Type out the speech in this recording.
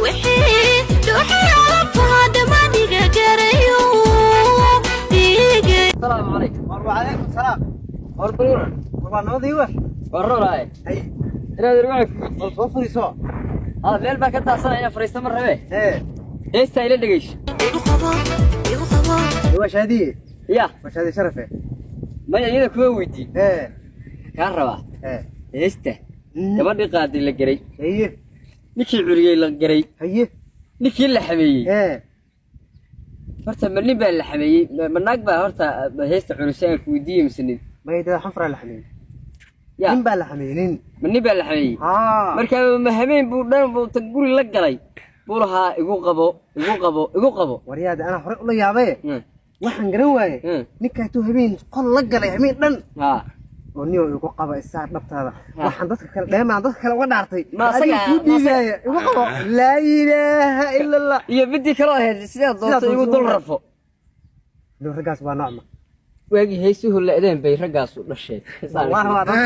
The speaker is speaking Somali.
Wixii dhuuxii alafaha dhammaaniga garayo dhiiga. Asalaamu calaykum. Wacalaykum salaam. War baruura. War waa nabadii war. War roolaaye. Hay. Inaad waxay War soo fariiso. Hala meel baa ka daasanaya inaan fariisto ma rabe. Ee. Heestaa ila dhegeyso. Igu qabo, igu qabo. Waa Shaadiye. Ya. Waa Shaadiye Sharafe. Maya, iyada kuma weydii. Ee. Kaa rabaa. Ee. Heesta gabadhii qaaday la geray. Haye. Ninkii curiyey la geray. Haye. Ninkii la xameeyey. Ee. Horta ma nin baa la xameeyey, ma naag baa horta heesta curisay aan ku weydiiyey, mise nin? Mayda xanfara la xameeyey. Ya. Nin baa la xameeyey, nin. Ma nin baa la xameeyey? Haa. Marka ma hameen buu dhan buu ta guri la galay buu lahaa "igu qabo, igu qabo, igu qabo"? Waryaada, anaa hore ula yaabay. Waxaan garan waaye. Ninkaatuu habeen qol la galay habeen dhan. Oo niyo igu qaba isaa dhabtaada. Waxaan dadka kale dheemaan dadka kale uga dhaartay. Ma Adiga kuu dhiibaaya igu qabo. Laa ilaaha ila Allah. Iyo midii kaloo ahayd sidaa doonto igu dul rafo. Niyo, raggaas waa nocma. Waagii heesuhu la-deen bay raggaasu dhasheen. Wallahi waa dad.